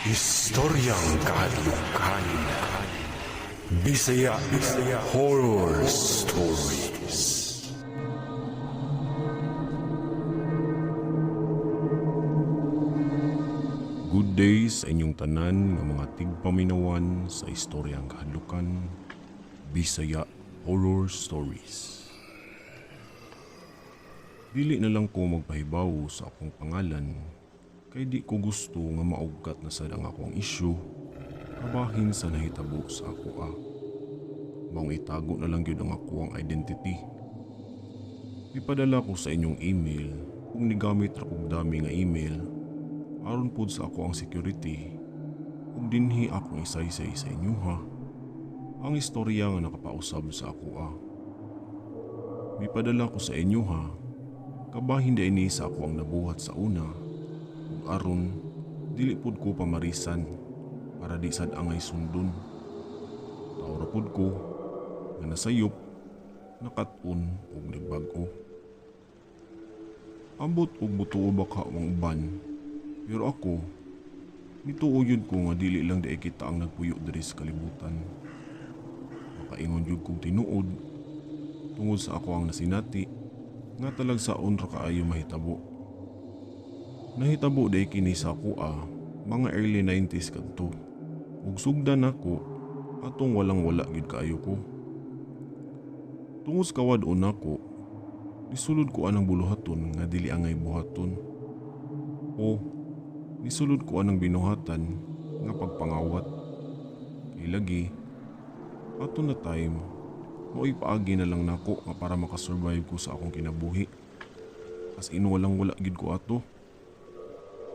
Istoryang Kahadlukan. Bisaya Horror Stories. Good day sa inyong tanan nga mga tigpaminawan sa Istoryang Kahadlukan, Bisaya Horror Stories. Dili na lang ko magpahibaw sa akong pangalan kay di ko gusto nga maugkat na sad ang akong issue kabahin sa nahitabo sa ako a. Maong itago na lang gyud ang ako ang identity. Ipadala ko sa inyong email kung nigamit ra kog dami nga email aron pod sa ako ang security ug dinhi akong isaysay sa inyo ha ang istorya nga nakapausab sa ako a. Mipadala ko sa inyo ha kabahin di ini sa ako ang nabuhat sa una ug aron dili pud ko pamarisan para di sad angay sundon. Tawo ra pud ko nga nasayop, nakat-on ug nagbag-o. Ambot og mutuo ba ka ang uban, pero ako nituo gyud ko nga dili lang diay kita ang nagpuyo diri sa kalibutan. Makaingon gyud kong tinuod tungod sa ako ang nasinati nga talagsaon ra kaayo mahitabo. Nahitabo day kini sa ako mga early 90s kadto. Ug sugdan nako atong walang wala gyud kaayo ko. Tungod sa kawad-on nako, nisulod ko anang buluhaton nga dili angay buhaton. O nisulod ko anang binuhatan nga pagpangawat. Kay lagi ato na time mo'y paagi na lang nako nga para makasurvive ko sa akong kinabuhi. As in walang wala gyud ko ato.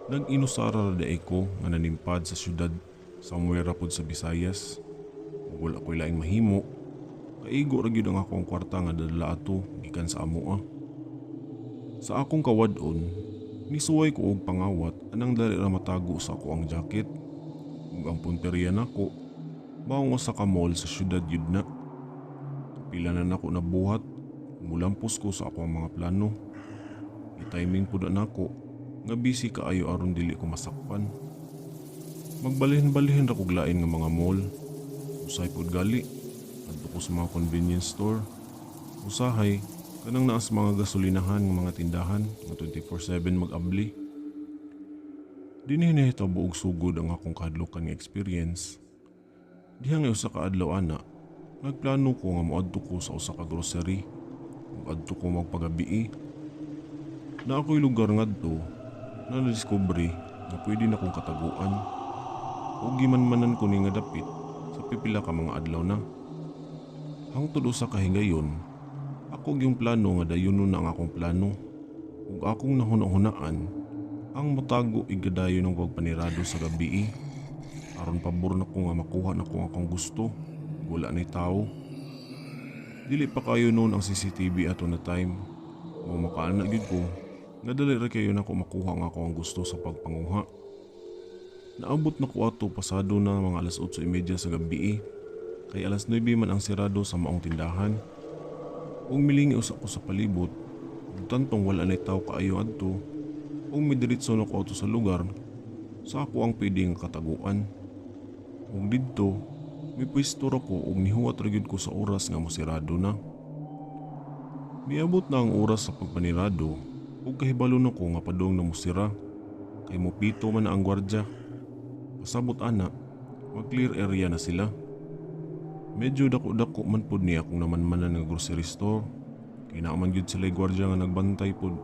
Nag-inusara ra diay ko nga nanimpad sa syudad somewhere ra pod sa Visayas. Ug wala ko'y laing mahimo. Kaigo ra gyud ang akong kwarta nga dadala ato gikan sa amoa. Sa akong kawad-on, nisuway ko og pangawat anang dali ra matago sa ako ang jacket. Ug ang punteriya nako, maong usa ka mall sa syudad yun na. Pila na nako nabuhat, mulampos ko sa akong mga plano. I-timing po na nako, nga busy kaayo aron dili ko masakpan. Magbalhin-balhin ra kog lain nga mga mall. Usahay pod gali, adto ko sa mga convenience store. Usahay, kanang naa sa mga gasolinahan nga mga tindahan nga 24/7 mag-abli. Dinhi nahitabo og sugod ang akong kahadlukan nga experience. Diha nga usa ka adlaw ana, nagplano ko nga moadto ko sa usa ka grocery ug adto ko magpagabii. Na ako'y lugar ngadto na nadiskubre nga pwede na kong kataguan. Ug gimanmanan ko ni nga dapit sa pipila ka mga adlaw na. Hangtod usa ka higayon, ako gyung plano nga dayunon na ang akong plano. Ug akong nahuna-hunaan ang motago igadayon ng pagpanirado sa gabii. Aron pabor na ko nga makuha na ko ang akong gusto. Wala ni tao. Dili pa kayo noon ang CCTV ato na time. Mao makaana gyud ko nga dali ra kayo nako makuha ang ako ang gusto sa pagpanguha. Naabot na ko ato pasado na mga alas 8:30 sa gabii. Kay alas 9 man ang sirado sa maong tindahan. Ug milingi usa ko sa palibot, ug tantong wala nay tao kaayo adto, ug midiretso na ko ato sa lugar sa ako ang pwede nga kataguan. Ug didto, mipwesto ra ko ug nihuwat ra gyud ko sa oras nga mosirado na. Miabot na ang oras sa pagpanirado ug kahibalo na ko nga padung na mosira kay mopito man na ang gwardya. Pasabot ana, mag-clear area na sila. Medyo dako-dako man pud niya akong namanmanan nga grocery store. Kay naa man gyud sila'y gwardya nga nagbantay pud.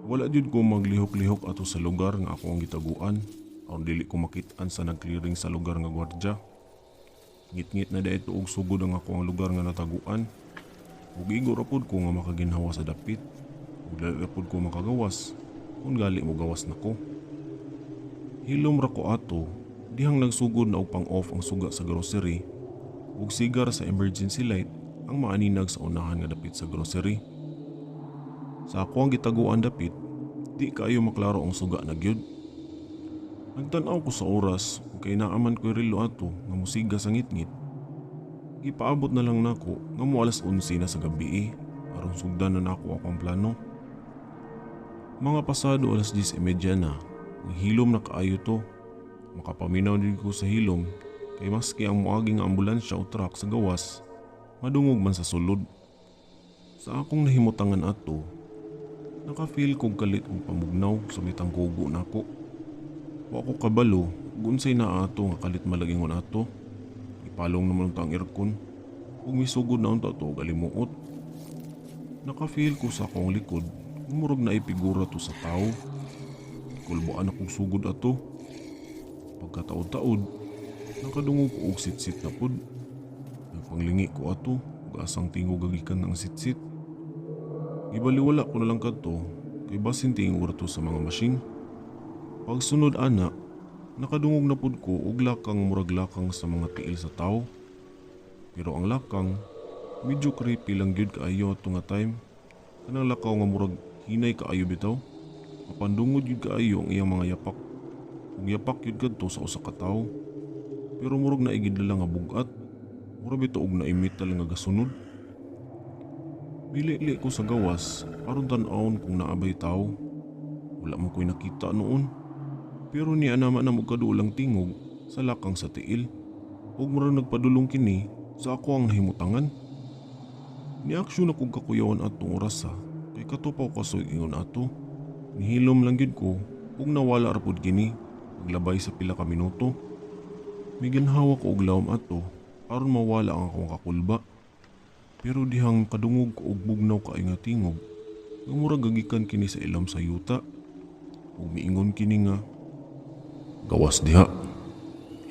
Wala gyud ko maglihok-lihok ato sa lugar nga ako ang gitaguan aron dili ko makit-an sa nag-clearing sa lugar nga gwardya. Ngit-ngit na dahito og sugod ang ako ang lugar nga nataguan. Ug igo ra pud ko nga makaginhawa sa dapit. Ug dali ra pud ko makagawas kung gali mo gawas nako. Hilom ra ko ato dihang nagsugod na og pang-off ang suga sa grocery ug sigar sa emergency light ang maaninag sa unahan nga dapit sa grocery. Sa ako ang gitaguan dapit, di kaayo maklaro ang suga na gyud. Nagtan-aw ko sa oras ug kay naaman ko'y relo ato nga musiga sa ngitngit. Gipaabot na lang nako nga mo alas 11 na sa gabi aron sugdan na nako akong plano. Mga pasado alas 10:30 na, hilom na kaayo to. Makapaminaw din ko sa hilom kay maski ang moagi nga ambulansya o truck sa gawas, madungog man sa sulod. Sa akong nahimutangan ato, naka-feel kog kalit og pamugnaw sa mitang kugo nako. Wa ko kabalo ug unsay naa ato nga kalit malagingon ato. Ipalong naman unta ang aircon ug misugod na unta to og alimuot. Naka-feel ko sa akong likod nga murag naay figura to sa tawo. Kulbaan akong sugod ato. Pagkataod-taod, nakadungog ko og sitsit na pud. Nagpanglingi ko ato ug asang tingog gagikan ang sitsit. Gibaliwala ko na lang kadto kay basin tingog ra to sa mga machine. Pagsunod ana, nakadungog na pud ko og lakang murag lakang sa mga tiil sa tawo. Pero ang lakang medyo creepy lang gyud kaayo ato nga time. Kanang lakaw nga murag hinay kaayo bitaw. Mapandungod gyud kaayo ang iyang mga yapak. Ug yapak gyud kadto sa usa ka tawo. Pero murag naigid lang nga bug-at. Mura bitaw og naimital nga gasunod. Milili ko sa gawas aron tan-awon kung naabay tawo. Wala man ko'y nakita noon. Pero niya naman na magkadulang tingog sa lakang sa tiil. Ug murag nagpadulong kini sa ako ang nahimutangan. Niaksyon akong kakuyawan atong orasa kay katupaw kasoy ingon ato. Nihilom lang gyud ko ug nawala ra pud kini paglabay sa pila ka minuto. Miginhawa ko og lawom ato aron mawala ang akong kakulba. Pero dihang kadungog ko og bugnaw kaayo nga tingog nga murag gagikan kini sa ilawom sa yuta. Ug miingon kini nga, Gawas diha.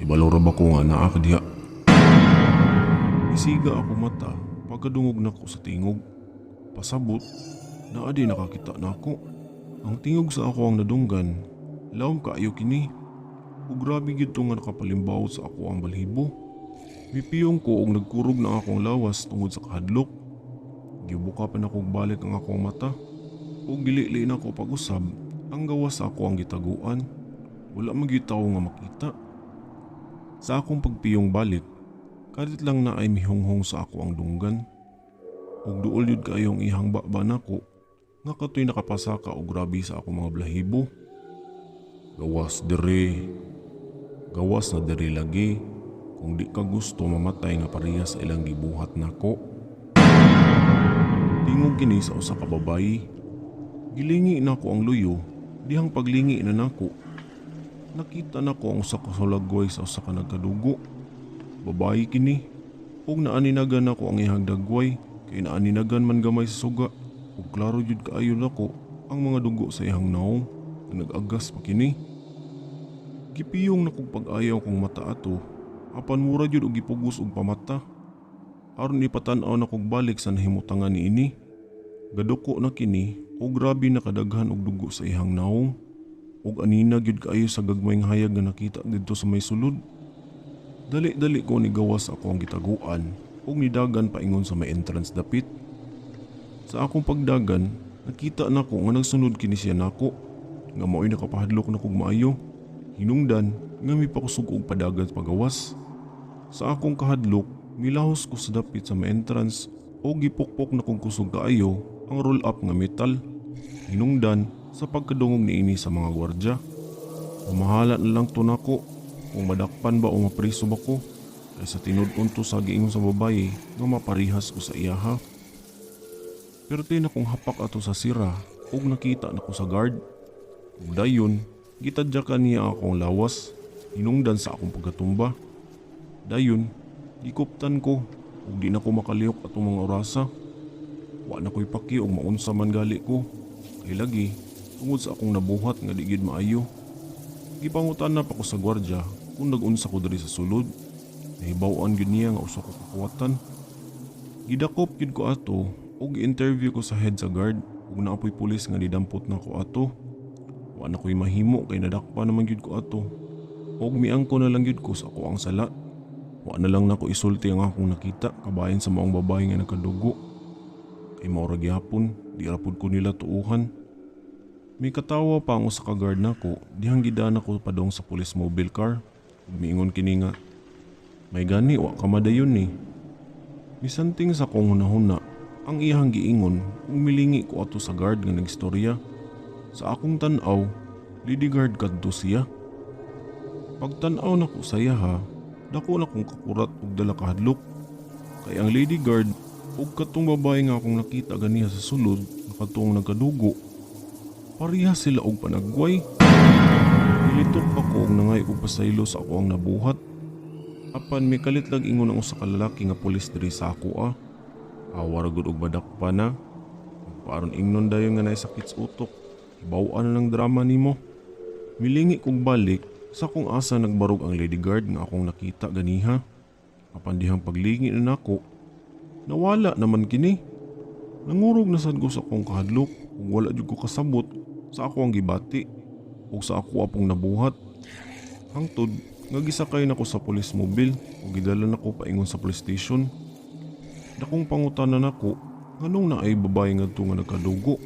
Hibalo ra ba ko nga naa ka diha? Isiga ako mata pagkadungog nako sa tingog. Pasabot, naa di nakakita nako. Ang tingog sa ako ang nadunggan, lawom kaayo kini. Ug grabe gyud to nga nakapalimbawot sa ako ang balhibo. Mipiyong ko og nagkurog na akong lawas tungod sa kahadlok. Gibuka pa nako og balik ang akong mata. Ug gilili nako pag-usab ang gawas sa ako ang gitaguan. Wala man gyud tawo nga makita. Sa akong pagpiyong balik, kalit lang na ay mihunghong sa ako ang dunggan. Ug duol yun kaayo ang ihang baba nako nga katoy nakapasaka og grabe sa akong mga blahibo. Gawas dire. Gawas na dire lagi. Kung di ka gusto mamatay nga pareha sa ilang gibuhat nako. Tingog kini sa usa ka babayi. Gilingi nako ang luyo, dihang paglingi na nako. Nakita nako ang usa ka sulagway sa usa ka nagkadugo. Babayi kini. Ug naaninagan nako ang iyang dagway kay naaninagan man gamay sa suga. Ug klaro jud kaayo nako ang mga dugo sa iyang naong nga nag-agas pa kini. Gipiyong nakog pag-ayaw kong mata ato, apan mura jud og gipugos og pamata. Aron ipatan-aw nakog balik sa nahimutangan niini. Gaduko na kini og grabe na kadaghan og dugo sa iyang naong. Ug anina gyud kaayo sa gagmayng hayag nga nakita didto sa may sulod. Dali-dali ko ni gawas ako ang gitaguan ug nidagan paingon sa may entrance dapit. Sa akong pagdagan, nakita nako nga nagsunod kini siya nako nga mao'y nakapahadlok na kog maayo. Hinungdan nga mipakusog og padagan pagawas. Sa akong kahadlok, milahos ko sa dapit sa may entrance o gipukpok na kong kusog kaayo ang roll up nga metal. Hinungdan sa pagkadungog niini sa mga gwardya. Umahala na lang to nako kung madakpan ba o mapriso ba ko. Kay sa tinud-on to sa giingon sa babaye nga maparihas ko sa iyaha. Pero tin akong hapak ato sa sira ug nakita nako sa guard. Ug dayon, gitadyakan niya akong lawas, hinungdan sa akong pagkatumba. Dayon, gikuptan ko ug di na ko makalihok atong mga orasa. Wa na ko'y paki og maunsa man gali ko. Kay lagi, tungod sa akong nabuhat nga di gyud maayo. Gipangutan na pa ko sa gwardya kung nag-unsa ko diri sa sulod. Nahibaw-an gyud niya nga usa ko kakuwatan. Gidakop gyud ko ato ug gi-interview ko sa head sa guard ug naapoy pulis nga nidampot na ko ato. Wa na ko'y mahimo kay nadakpa naman gyud ko ato. Ug miangko na lang gyud ko sa ako ang sala. Wa na lang nako isulti ang akong nakita kabahin sa maong babae nga nagkadugo. Kay mao ra gyapon, di ra pud ko nila tuuhan. May katawa pa ang usa ka guard nako dihang gidana ko padong sa police mobile car. Ug miingon kini nga, may gani wa ka madayon ni. Misanting sa akong hunahuna, ang iyang giingon ug milingi ko ato sa guard nga nagstorya. Sa akong tan-aw, lady guard kadto siya. Pagtan-aw nako sa iyaha, dako na kong kakurat ug dala kahadlok. Kay ang lady guard ug katong babae nga akong nakita ganiha sa sulod nga katong nagkadugo, pareha sila og panagway. Nilitok ako og nangay og pasaylo sa ako ang nabuhat. Apan mikalit lang ingon ang usa ka lalaki nga pulis diri sa ako ah. Awa ra gud og badakpa na. Paaron ingnon dayon nga naay sakit sa utok. Hibaw-an na ng drama nimo. Milingi kog balik sa kung asa nagbarog ang lady guard nga akong nakita ganiha. Apan dihang paglingi na nako, nawala naman kini. Nangurog na sad ko sa akong kahadlok ug wala jud ko kasabot sa ako ang gibati ug sa ako apong nabuhat. Hangtod nga gisakay nako sa police mobile ug gidala nako paingon sa police station. Dakong pangutana nako nganong naay babae ngadto nga nagkadugo.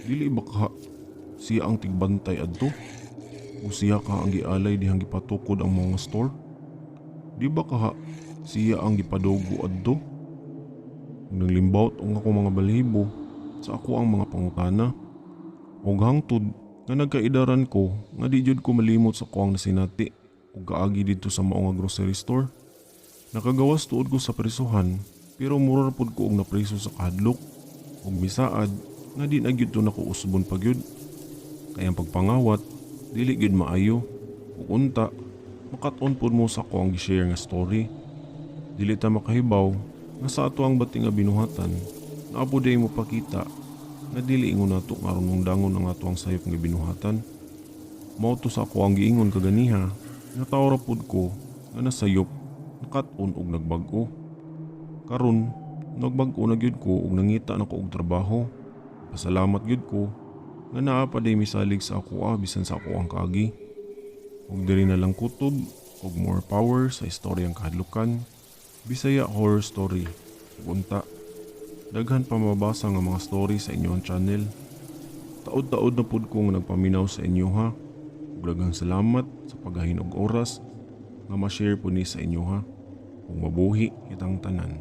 Dili ba ka siya ang tigbantay adto? O siya ka ang gialay dihang gipatukod ang mga store? Di ba kaha siya ang gipadugo adto? Ug naglimbawot ang ako mga balhibo sa ako ang mga pangutana. Og hangtod nga nagkaidaran ko nga di jud ko malimot sa ako ang nasinati ug kaagi didto sa mao nga grocery store. Nakagawas tuod ko sa presohan pero mura ra pud ko og napreso sa kahadlok ug misaad nga di na gyud to nako usbon pa gyud. Kay ang pagpangawat dili gyud maayo ug unta makat-on pud mo sa ako ang gi-share nga story. Dili ta makahibaw nga sa ato ang bati nga binuhatan naa pud diay mopakita nga dili ingon nato nga aron dangon ang ato ang sayop nga binuhatan. Mao to sa ako ang giingon kaganiha nga tawo ra pud ko nga nasayop, nakat-on og nagbag-o. Karon nagbag-o na gyud ko ug nangita na ko og trabaho. Pasalamat gyud ko nga naa pa day misalig sa ako bisan sa ako ang kaagi. Ug diri na lang kutob og more power sa istoryang kahadlukan. Bisaya horror story. Ug unta daghan pa mabasa nga mga story sa inyong channel. Taod-taod na pud ko nga nagpaminaw sa inyo ha. Ug daghang salamat sa paghahin og oras nga ma-share po ni sa inyo ha. Ug mabuhi kitang tanan.